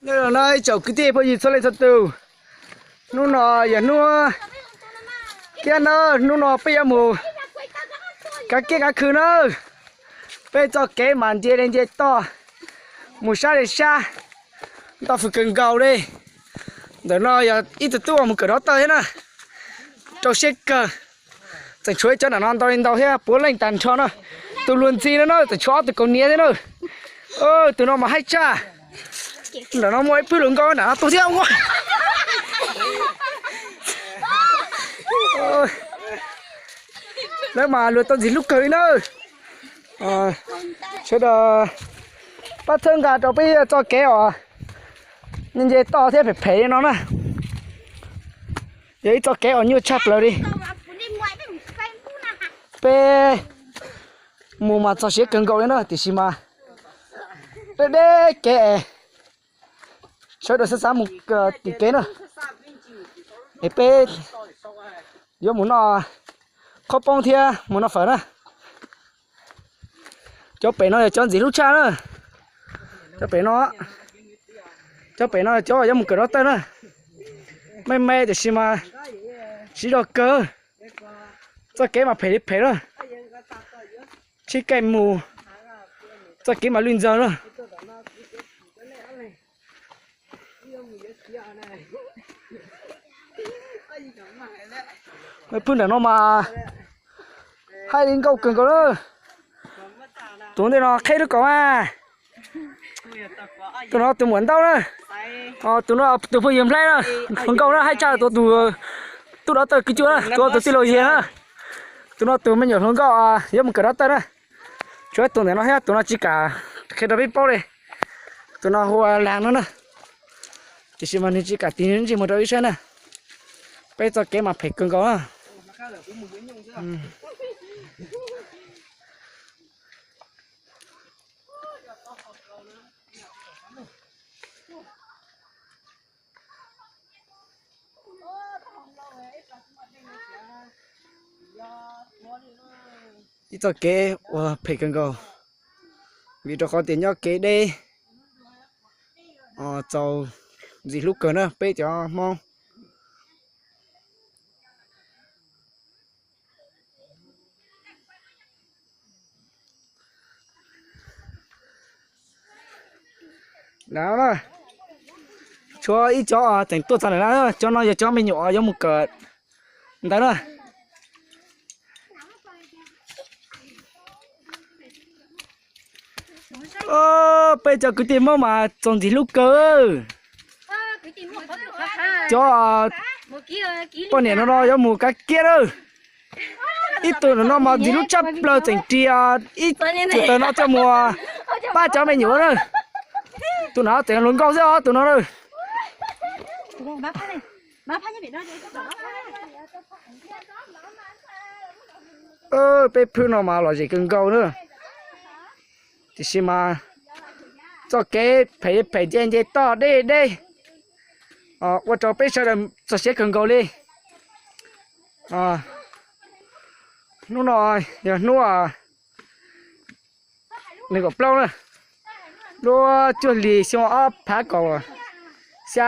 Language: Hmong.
Nyob zoo na ib tsoom kwv tij phooj ywg txhua leej txhua tus, hnub no yog hnub kiab na, hnub no peb yuav mus kav kiab kav khw na. Peb txoj kev mas nce li nce toj mus sab li sab, ntau fwm kawg nkaus li. Ntawm no yog ib tug tub uas mus kawm dov tawj thiab na, rau siab kawg. Tseem tshuav ib cov nram no ntau li ntau thiab puav leej tag nrho na. Tus luag ntxhi no na tseem tshuav ob tug kaus hniav thiab na. Tus no mas haib tshaj. Nram no muaj ib phwb hluas nkauj nram no tuag thiab ua. Lawv mas luag tau ntxim hlub kawg li na. Sawv daws pab txhawb nqa rau peb txoj kev os, nce toj thiab phem phem li no na. Yog ib txoj kev uas nyuaj tshaj plaws li. Peb mus mas txog siav kawg nkaus li na, tiam sis mas deb deb kev es sawv daws xav xav mus tim kev na. Es peb yuav mus noj qhob poob thiab mus noj fawm na. Cov pem no yog cov ntxim hlub tshaj na. Cov pem no, cov pem no cov yuav mus kawm dov tawj na. Me me tiam sis mas siv zog kawg. Txoj kev mas phem li phem na. Tshib kaij mus, txoj kev mas lwj ntxawg na. Phwb nram no mas haib li nkauj kawg nkaus na. Tus ntej no qheb lub kaus mas. Tus no tus muam ntaub na. Tus no tus phooj ywg nplhaib na, hluas nkauj na, haib tshaj tus, tus tub dov tawj kwv cuaj na, tus tus tij laug Yiag na. Tus no tus me nyuam hluas nkauj yuav mus kawm dov tawj na. Tshuav tus ntawm no thiab, tus no tsis kam qhia rau peb paub li. Tus no hu ua Laag no na. Tiam sis mas nws tsis kam tig nws ntsej muag rau wb saib na. Peb txoj kev mas phem kawg nkaus na. Ib txoj kev uas phem kawg nkaus, vim rau qhov tias nyob kev deb, txaus ntxim hlub kawg na peb cov Hmoob. Tshuav ib cov tseem tuaj txog lawm na, cov no yog cov me nyuam yuav mus kawm ntawd na. Peb cov kwv tij Hmoob mas txaus ntxim hlub kawg. Cov poj niam no no yuav mus kav kiab lawm. Ib tug no mas ntxim hlub tshaj plaws tseem ris ib cuam taws no coj mus pab cov me nyuam na. Tus no tseem hluas nkauj xwb os tus no na. Peb phwb no mas lom zem kawg nkaus na. Tiam sis mas txoj kev phem phem nce nce toj deb deb, ua rau peb sawv daws txog siab kawg nkaus li. Hnub no yog hnub nees nkaum plaub na, lub cuaj hlis xyoo ob phav kaum xya.